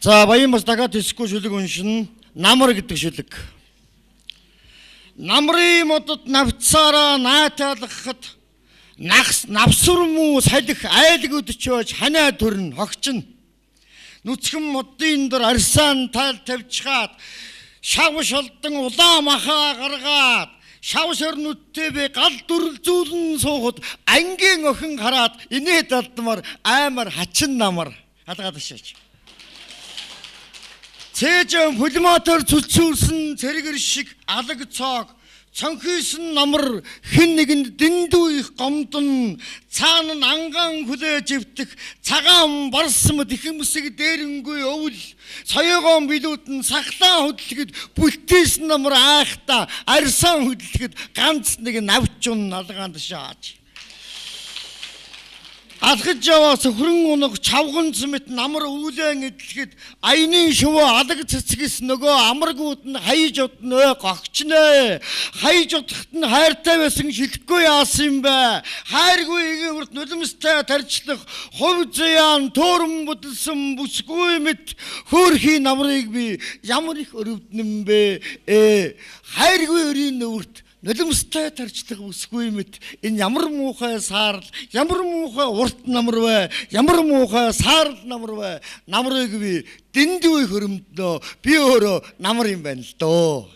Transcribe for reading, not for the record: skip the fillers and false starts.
За баян бас дахиад хэсэхгүй шүлэг уншина. Намар гэдэг шүлэг. Намрын модод навцаараа наатайлгахад нагс навсвар мүү салхи айлг өдөчөөж ханаа төрн хогчин. Нүцгэн модын дор арьсаан таал тавьчихад шав шалдан улаан махаа гаргаад шав шорнүүдтэй би гал дүрлзүүлэн суухад ангийн охин хараад инээд алдмаар аймар хачин намар алгаад ашаач. Цээжэн пулматор цөлцүүлсэн цэргэр шиг алаг цоог цонхийсэн намар хэн нэгэнд дэндүү их гомдон цаана нь ангаан хүлээж эвтэх цагаан барсмад ихэмсэг дээрэнгүй өвөл соёогоон билүүд нь сахлаан хөдлөхөд бүлтээсэн намар айхта арьсаан хөдлөхөд ганц нэг навчун алгаанд шааж. Алхаж яваа сөхрөн унаг чавганц мэт намар үүлэн эдлэхэд аяны шувуу алаг цэцгээс нөгөө амаргууд нь хаяж удна өө гогчнэ. Хаяж удахт нь хайртай байсан шилэхгүй яасан юм бэ? Хайргүй эгийн урт нулимстай тарчлах хувь заяан төөрөн бүдэлсэн бүсгүй мэт хөөрхий намрыг би ямар их өрөвдөнм бэ? Хайргүй өрийн өвөрт нулимстай тарчлах бүсгүй мэт энэ ямар муухай саарл, ямар муухай урт намар вэ? Ямар муухай саарл намар вэ? Намрыг би дэндүү их өрөмднөө. Би өөрөө намар юм байна л дөө.